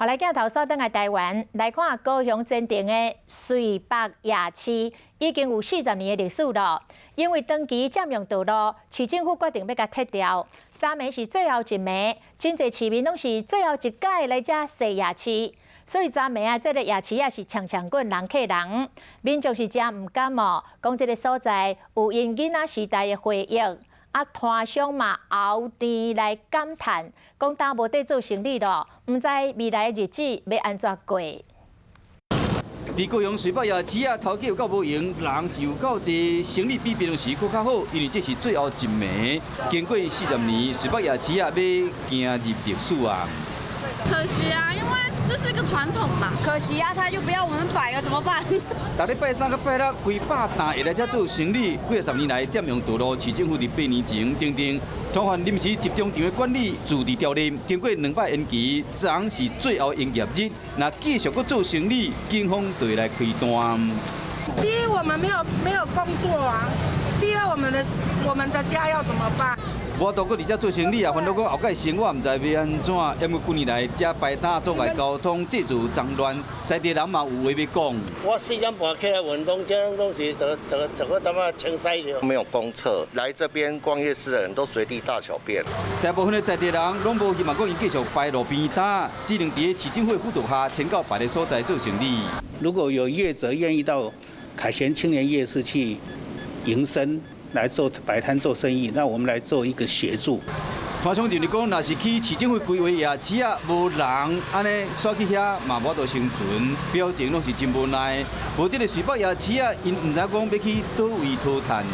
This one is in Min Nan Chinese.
好來，鏡頭煞轉來台灣來看高雄前鎮的瑞北夜市，已經有40年的歷史了。因為長期佔用道路，市政府決定欲共撤掉。昨暝是最後一暝，真濟市民攏是最後一擺來遮踅夜市，所以昨暝啊，這个夜市也是衝衝滾人客人，民眾是誠毋甘哦，講這个所在有𪜶囡仔時代的回憶。啊，攤商嘛敖甜來感嘆，講今無得做生理咯，毋知未來的日子欲按怎過。佇高雄瑞北夜市啊，頭家有夠無閒，人是有夠濟，生意比平常時閣較好，因為這是最後一暝。經過四十年，瑞北夜市啊，欲行入歷史啊。可惜啊，因為這是一個傳統嘛。可惜啊，他就不要我們擺了，怎麼辦？逐禮拜三佮拜六，幾百擔會來遮做生理。幾仔十年來佔用道路，市政府佇8年前訂定攤販臨時集中場的管理自治條例，經過兩擺延期，昨昏是最後營業日。若繼續閣做生理，警方就會來開單。第一，我們沒有工作啊；第二，我們的家要怎麼辦？無法度閣佇遮做生理啊，煩惱講後蓋生活毋知欲按怎。因為近年來遮擺攤阻礙交通，製造髒亂，在地人嘛有話欲講。我4點半起來運動，這攏是得得得個淡仔清洗了。沒有公廁，來這邊逛夜市的人都隨地大小便。大部分的在地人攏無希望講𪜶繼續擺路邊攤，只能佇市政府輔導下，遷到別个所在做生理。如果有業者願意到凱旋青年夜市去營生，來做擺攤做生意，那我們來做一個協助。攤商認為講，若是去市政府規劃夜市啊，無人按呢，煞去遐嘛無法度生存，表情攏是真無奈。無這个瑞北夜市啊，𪜶毋知講欲去佗位討趁。